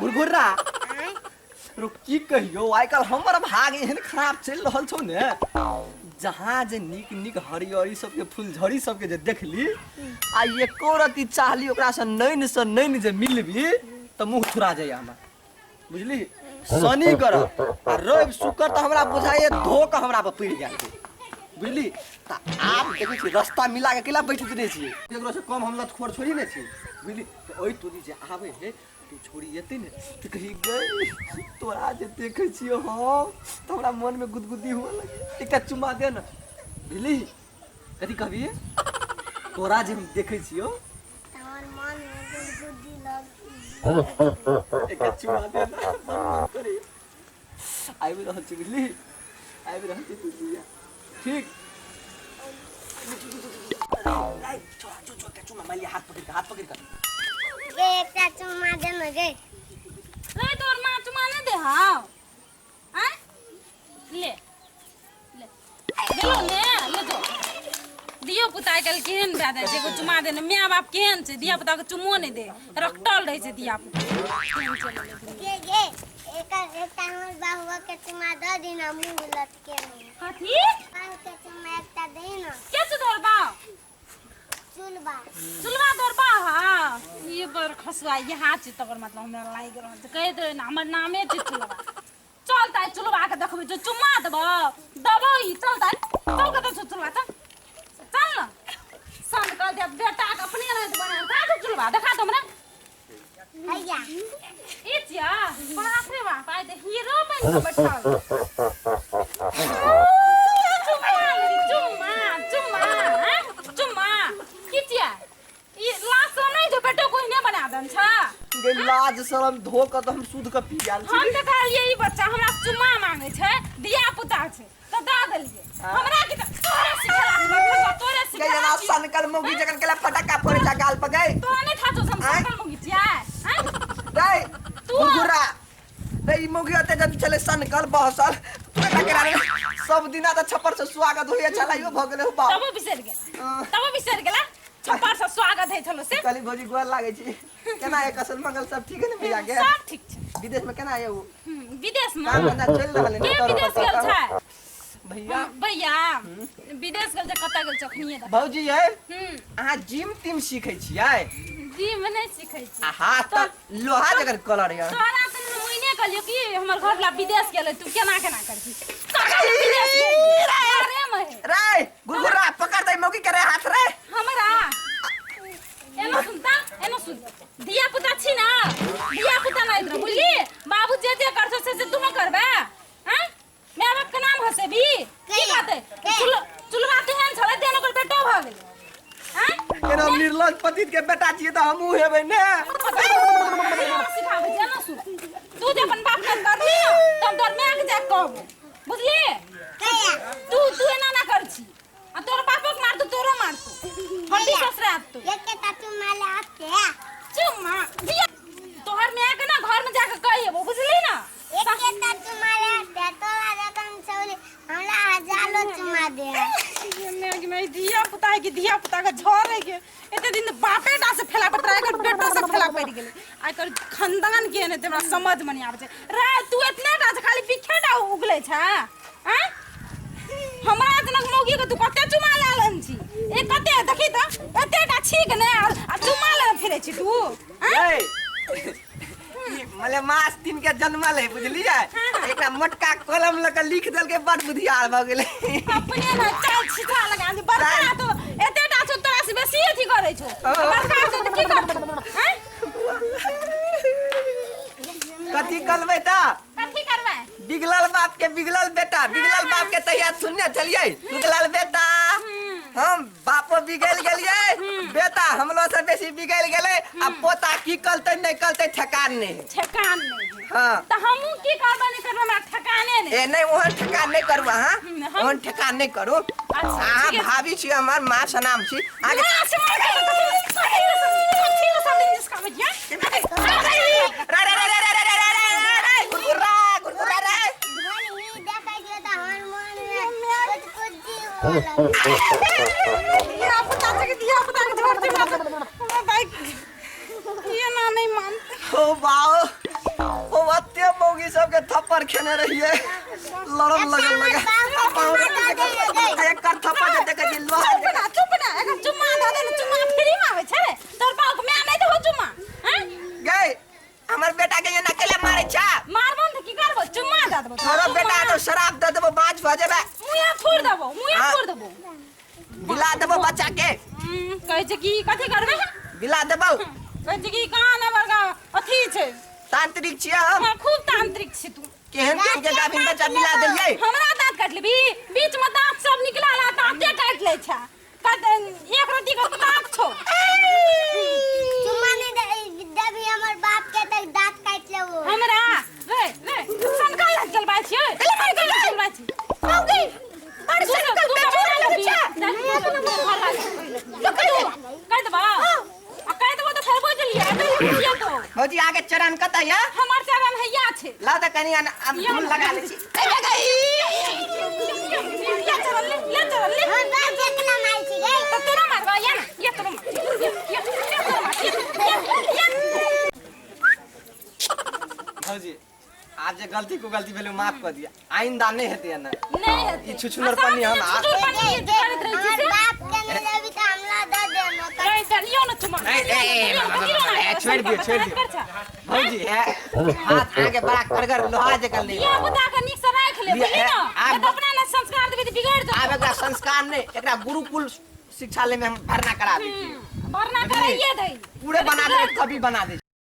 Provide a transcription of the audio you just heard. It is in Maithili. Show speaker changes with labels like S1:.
S1: घुरघुर्रा रो की कहियो, आइ काल्हि हमर भाग एहन खराब चलि रहल छौ ने, जहाँ जे नीक नीक हरियरी सबके फुलझड़ी सबके जे देखली आ एको रत्ती चाहली ओकरासँ नैन से नैन जे मिलबी तऽ मुँह थुरा जाइए हमर, बुझली? शनि ग्रह आ रवि शुक्र तऽ हमरा बुझाइए धो कऽ हमरा पर पड़ि गेल छै, बुझली? तऽ आब देखै छी रस्ता मिला कऽ केला बैठैत रहै छियै, केकरो से कम हम लतखोर छोड़ी ने छी, बुझली? तऽ ओहि तोरी जे आबै है तू छोड़ी एतै ने तऽ कही गई, तोरा जे देखै छियै हम तऽ हमरा मनमे गुदगुदी हुअ लगे, एकटा चुम्मा दे ने, बुझली? कथी कहबी? तोरा जे हम देखै छियौ
S2: तऽ हमर मनमे गुदगुदी लग
S1: एकटा चुम्मा दे ने, बड़ मन करैए। आबि रहल छी, बुझली? आबि रहल छी, तू दिया ठीक। छोड़ा, जो जो, एकटा चुम्मा मारि, हाथ पकड़ि कऽ, हाथ पकड़ि कऽ।
S2: गे, एकटा चुम्मा दे ने गे।
S3: रे, तोर माँ चुमा नहीं दे हाव? आय ले ले, देलो ने, ले जो। धियो पुता आइ काल्हि केहन भए जाइ छै, एगो चुमा दे ने। माय बाप केहन छै, धिया पुता के चुमो नहि दे, रखटल रहै छै धिया पुता। केहन चलि गेलै दुनिया।
S2: गे गे, एक एकटा हमर बाबुआ के चुम्मा दऽ दी ने, मुँह लटके ने।
S3: कथी?
S2: बाबू के चुम्मा एकटा दे ने।
S3: के छौ तोहर बाप?
S2: चुलबा।
S3: चुलबा तोहर बाप? हाँ, ये बड़ खसुआ यहाँ छै तकर मतलब हमरा लागि रहल छै। कहि दे ने, हमर नामे छै चुलबा। चल ताइ, चुलबा के देखबै जो चुम्मा देबो देबो ई। चल ताइ, चल, कतऽ छौ चुलबा? चल चल न सन कर दे बेटा के, अपने नहीं बना का छौ चुलबा, देखा तो हमरा।
S2: हैया।
S3: ई छिया? बाप रे बाप, आइ तऽ हीरो बनि कऽ बैठल। चुम्मा लेली, चुम्मा चुम्मा, हैं? चुम्मा की छिया ई? लाज शरम नहीं छौ? बेटो को ओहिने बना देन छ।
S1: गे, लाज शरम धो कऽ तऽ हम शुद्ध कऽ पी गेल
S3: हम
S1: छी।
S3: तऽ कहलियै ई बच्चा हमरा से चुम्मा मांगे छै, धिया पुता छै तऽ दऽ देलियै। हमरा की तऽ तोरे सिखेला छै, बरखा, तोरे
S1: गे
S3: सिखेला
S1: जना
S3: छै।
S1: सनकल मौगी जखन केला फटाका फोड़ै छै गाल पर गई।
S3: तोरा नहीं था जो हम
S1: आँय?
S3: सकल मुगी छियै, आँय?
S1: रे
S3: तू-
S1: घुरघुरा रे, ई मौगी ओते जब छलै सनकल बहसल, तू एकरा केना रे? सब दिना तऽ छप्पर से स्वागत होइए छलै, इहो भऽ गेलै हो बाप।
S3: तबो बिसरि गेल, तबो बिसरि गेला छप्पर से स्वागत होइ छलो से।
S1: कहली भौजी, गोर लागै छी। केना ये, कसल मंगल सब ठीक है ने भैया के?
S3: सब ठीक छै।
S1: विदेश में केना ये उ?
S3: विदेश में
S1: काम धंधा चलि रहल है ने?
S3: के
S1: तोरो
S3: विदेश
S1: पर
S3: गेल
S1: तऽ?
S3: छै?
S1: भैया।
S3: भैया विदेश गेल छै, कतऽ गेल छै अखनिये देख।
S1: भौजी ये, अहाँ जिम तिम सीखै छियै?
S3: जिम नहि सीखै छी।
S1: आ हाथ तऽ लोहा जकर कलर यऽ।
S3: तोरा तऽ हम ओहिने कहलियौ कि हमर घरवला विदेश गेलै, तू केना केना करछी? विदेश गेल घरे में है।
S1: रे गुरगुरा, पकड़ दे मौगी करे हाथ रे।
S3: हमरा एना सुनता, एना सुन, धिया पुता छी ना, धिया पुता नहीं रह, बुझली? बाबू जे जे करछौ से से तुहो करबे। हैं, माय बाप के नाम हसेबी? की कहते? चुल चुलवा तेहन छलै तेहन ओकर बेटो भऽ गेलै। हैं?
S1: केना हम निर्लज पतित के बेटा छियै तऽ हमहूँ हेबै ने।
S3: सिखाबै छै ना, सुन, तू जे अपन बाप के करबी ने तऽ हम तोहर माय के जाके कहबो, बुझली? तू तू एना ना कर छी आ तोर बापो के मारतौ, तोरो मारतौ, हड्डी ससरात तू।
S2: एकटा चुम्मा ले आते।
S3: चुम्मा दिया तोहर माय के ना घर में जाके कहिएबो, बुझली ना?
S2: एकटा चुम्मा ले आते, तोरा जखन छौली हमरा हजारो चुम्मा दे।
S3: मैं मैं धिया पुता है कि धिया पुता के झरे के एते दिन तऽ बापे टा से फैला पड़त रहे, एकर बेटो से फैला पड़ि गेलै। आ एकर खानदान के ने हमरा समझ में नहीं आबै छै। रे, तू एतने टा से खाली बिखे टा उगलै छै? आँय, हमरा जनक मौगी के तू कते चुमा लै लन छी? ए कते देखी तऽ एते टा छीक ने आ चुमा ले फिरै छी तू, आँय?
S1: ए, ई मले मास दिन के जन्मल है, बुझलियै? एकरा मोटका कलम लऽ कऽ लिख देलकै, बड़ बुधियार भऽ गेलै।
S3: अपने ने चाल छिछा लगा दे। बड़का तो एते टा छौ, तोरा से बेसी अथी करै छौ। बड़का छौ तऽ की करतौ, आँय?
S1: कथी करबै तऽ?
S3: कथी करबै?
S1: बिगड़ल बाप के बिगड़ल बेटा, बिगड़ल बाप के तहिया सुनने छलियै, बिगड़ल बेटा। हम बापो बिगड़ गेलियै, बेटा हमरो से बेसी बिगड़ गेलै, आ पोता की करतै नहि करतै ठेकान नहि है।
S3: ठेकान नहीं है।
S1: हाँ।
S3: तऽ हमहूँ की करबै नहि करबै, हमरा ठेकाने नहि।
S1: ए नहि, ओहन ठेकान नहि करू अहाँ। ओहन ठेकान नहि करू।
S3: अच्छा,
S1: अहाँ
S3: ठीक है।
S1: भाभी छी हमर, माँ सनाम छी अहाँके।
S3: माँ से मार के कथी कथी कथी सब दिन जिसका बजिया।
S1: रे रे रे रे रे रे रे रे रे रे, गुरगुर्रा गुरगुर्रा रे।
S2: धन ही देखै छियै तऽ हमर मनमे कुछ हुअ लगै।
S3: धिया पुता के, धिया पुता के छोड़ दे हमरा भाई, ये ना नहीं मानते।
S1: ओ बाओ, के थप्पड़ खेने रहिए लड़म लगल लगे एकर थप्पड़ जे देखै छी लोहा
S3: चुप ना, चुप ना, एकर चुम्मा दऽ दे ने, चुम्मा फ्री में आबै छै रे। तोहर बाप के माय नहि देबौ चुम्मा, हैं?
S1: गई हमर बेटा के एना केला मारै छा
S3: मारबो ने तऽ की करबो? चुम्मा दऽ देबौ।
S1: तोरो बेटा तो शराब दे देबो बाँझ भऽ जेबे।
S3: मुँहे फोड़ देबो, मुँहे
S1: हाँ।
S3: फोड़ देबो।
S1: बिला देबो बच्चा के।
S3: कहै छै कि कथी करबै?
S1: बिला देबो।
S3: कहै छै कि कहाँ ने बड़का अथी छै।
S1: तांत्रिक छियै हम।
S3: हाँ, खूब तांत्रिक छी तू।
S1: केहन केहन के गाभिन बच्चा बिला देलियै।
S3: हमरा दाँत काटि लेबी? बीच में दाँत सब निकला ला दाँते काटि लै छै। एक रत्ती के दाँत छौ।
S2: चुम्मा नहीं देबी हमर बाप के तक दांत काटि लेबो।
S3: हमरा रे रे सनका लग गेल बात छियै। सनका लग गेल बात छी।
S1: मौगी बड़ सनकल बेचोर लगै छै।
S3: कह देबा आ कह देबो तऽ फेर बुझलियै बुझलियै तो।
S1: भौजी आगे चरण कतऽ या?
S3: हमर चरण हैया छै।
S1: लाउ तऽ कनि धूल लगा लै छी।
S3: ले चरण ले, ले चरण ले।
S2: हमर बाप जेकरा मारै छी गै।
S3: तऽ तोरा मारबा या ना, या तोरा मार, या या या तोरा मार, या या।
S1: भौजी आब जे गलती को गलती भेलै माफ कऽ दिअ, आइंदा नहि हेतै एना।
S3: नहि हेतै।
S1: ई छुछुनर पन्नी हम आ-
S3: छुछुनर पन्नी करैत रहै छी
S2: हमर
S3: से।
S2: बाप के नहीं देबी तऽ हमरा दऽ दे न।
S3: रे चलियो न चुमा।
S1: ए, ए, ए, ए, छोड़ि दियौ, छोड़ि दियौ। भौजी हे हाथ आगे बड़ा करगर लोहा जकाँ ले।
S3: धिया पुता के नीक से राखि ले,
S1: लिअ,
S3: बुझली
S1: ए,
S3: न?
S1: आब-
S3: नहि तऽ अपना ने संस्कार देबी तऽ बिगड़ि जेतौ।
S1: आब एकरा संस्कार नहि, एकरा गुरुकुल शिक्षा ले में हम भरना करा दै छियै।
S3: भरना कराइए दै।
S1: पूरे बना देबै, कवि बना दै।